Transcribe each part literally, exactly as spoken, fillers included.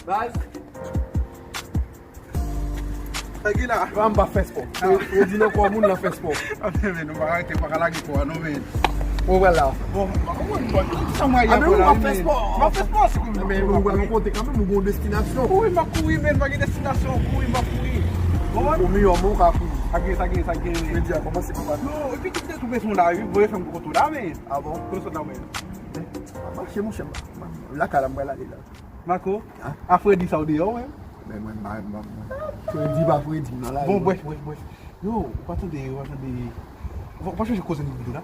Baz. Sa ki la? Fwa m pa fè spò. Fredi nan kò moun nan fè spò. Anfen, men nou pa rete, pa ka lage kò a non, men. Ou wè la. Bon, bon, bon, sa mwen a fè la, men. M ap fè spò, si konnen. Men ou wè nou kote kanmenm, nou gon destinasyon. Kouri, m ap kouri, men, pa gen destinasyon, kouri, m ap kouri. Bon. Ou miyò, men ou ka kouri. Sa gen, sa gen, sa gen. Fredi a kòmanse papa. Non, epi tout te tou bezwen la, wi, voye fè m koto la, men. A bon? Kote sot la, men. Mache, monchè, lakay la, m pral ale la. Mako, a Fredi sa w deyò, wi. Men mwen, mwen, mwen, mwen. Fredi pa Fredi, m nan lari. Bon, bref, bref, bref. Yo, ou pa tande, ou pa tande. Ou pa chonje koze nou te la?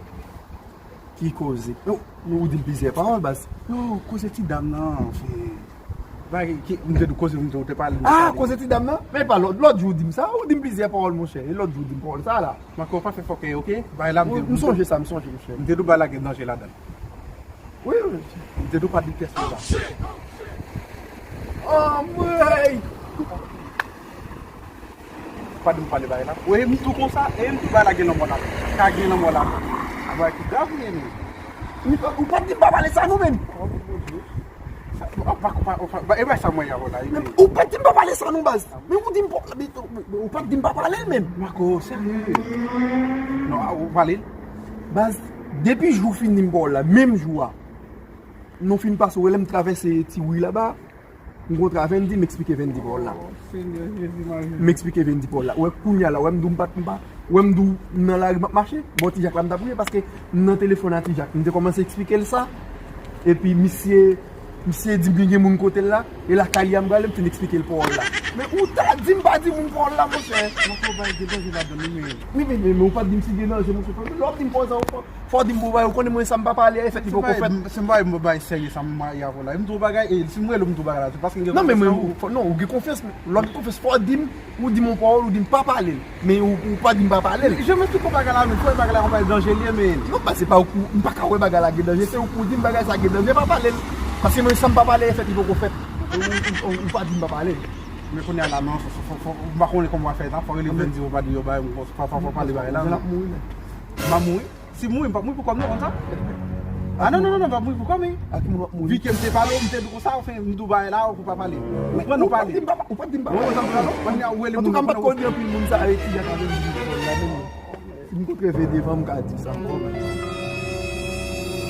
Ki koze? Yo, ou di m plizyè pawòl, baz. Yo, koze ti dam nan, anfen. Bagay ki, m te di koze, m te, ou te pale, m te pale. Ah, koze ti dam nan? Men pa lòt, lòt jou ou di m sa, ou di m plizyè pawòl, monchè. E lòt jou ou di m pawòl sa la. Mako, pa fè fòkè, oke? Bagay la, m te, m sonje sa, m sonje, monchè. M te di w bagay la gen danje ladan l. Wi, wi. M te di w pa di pyès konsa. Anmwey! Pa di m pale bagay la. Wi, m tou konsa, e m tou bagay la gen lanmò la. Ka gen lanmò la. A bagay ki grav, wi, men. Ou pa, ou pa di m pa pale sa non, menm. Ou pa, ou pa, ou pa, e bay sa mwen ya, la. Ou pa di m pa pale sa non, baz. Men ou di m pa, men ou pa di m pa pale l, menm. Mako, serye. Non, ou pale l. Baz, depi jou w fin di m pawòl la, menm jou a, nou fin pase, ou wè lè m travèse ti ri laba, m kontre a Vendy, m eksplike Vendy pawòl la. Oh, Senyè Jezi, Mari. M eksplike Vendy pawòl la. Ou wè kounye a la, ou wè m di w m pa t, m pa, ou wè m di w nan lari m ap mache, bò Ti Jak la m t ap rive, paske m nan telefòn a Ti Jak. M te kòmanse eksplike l sa, epi misye, misye di m gen, gen moun kote l la, e lakay li a m prale, m fin eksplike l pawòl la. Men ou ta di m pa di moun pawòl la, monchè. Mwen kwè bagay gen danje ladan l, wi, men. Wi, men, men, men ou pa t di m si gen danje, monchè. Lè w ap di m pawòl sa, ou pa Fò w di m bon bagay, ou konnen mwen sa m pa pale a, e fèt li poko fèt. Se m pa yon bagay serye sa m maye avè w la. E m di w bagay, e si m rele w m di w bagay la, se paske m gen konfyans nan ou. Non, men mwen, fò, non, ou gen konfyans, lè w gen konfyans, fò w di m, ou di m yon pawòl, ou di m pa pale l. Men ou, ou pa di m pa pale l. Jan m eksplike w bagay la, men fò bagay la yon bagay danje li ye, men. Non, paske pa ou, m pa ka wè bagay la gen danje, se ou ki di m bagay sa gen danje, pa pale l. Paske mwen sa m pa pale a, e fèt li poko fèt. Ou, ou, ou, ou pa di m pa pale l. Men kounye a la, non, fò, fò, fò, fò, m pa konnen kòman w a fè sa, fò rele Vendy, ou pa di yo bagay, fò, fò, fò pale bagay la. Deja l ap mouri, men. M ap mouri? Si m mouri, m p ap mouri pou kò m non, konsa. Ah, non, non, non, non, m p ap mouri pou kò m, wi. Ak moun w ap mouri? Vi ke m te pale w, m te di w konsa, anfen, m di w bagay la, ou pa pale. Ou pran nou pale. Ou pa t di m pa, ou pa t di m pa pale. Ou konn sa m di w la, non? Antouka, m pa t konnen anpil moun sa, e ti jan avè m di w la, men m kontre V devan, m ka di sa ankò, men.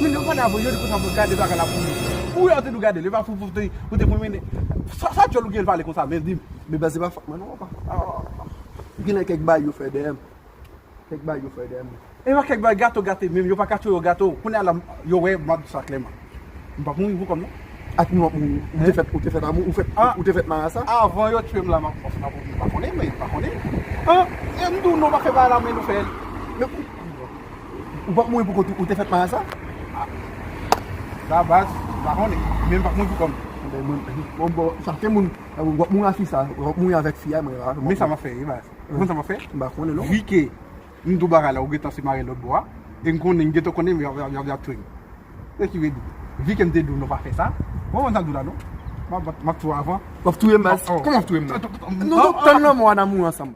Men nou konn avè yo, di konsa pou gade bagay la pou nou. Pou yo te nou gade, li pa pou, pou te, pou te pou mennen. Sa, sa djòl ou gen pale konsa, men di m. Men baz, se pa fòt mwen, non, papa. Gen nan kèk bagay yo fè dèyè m. Kèk bagay yo fè dèyè m. E pa kèk bagay gato gate menm, yo pa ka tchwe yo gato. Kounye a la, yo wè, m ap di sa klèman. M p ap mouri pou kò m non. Ak moun w ap mouri. Ou te fèt, ou te fèt amou, ou fèt, ou te fèt marasa? Avan yo tchwe m la, m ap, m ap, m pa konnen, men m pa konnen. An, e m di w non, pa fè bagay la, men nou fè l. Men ou, ou p ap mouri pou kont ou, ou te fèt marasa? Ah. Sa baz, m pa konnen. Men m p ap mouri pou kò m. Bon, bon, chak moun, w ap mouri a fi sa, w ap mouri avèk fi a, mwen pa. Men sa m ap fè, e baz. Ou konn sa m ap fè? M pa konnen non. Vi ke m di w bagay la, ou gentan se mare lòt bò a. E m konnen, m gentan konnen, men y ap, y ap, y ap, y ap touye m. Se ki vle di, vi ke m te di w non pa fè sa, ou konn sa m di w la non. M ap, m ap touye w avan. W ap touye m, baz? Kòman w ap touye m nan? Non, non, tann lanmò a n a mouri ansanm.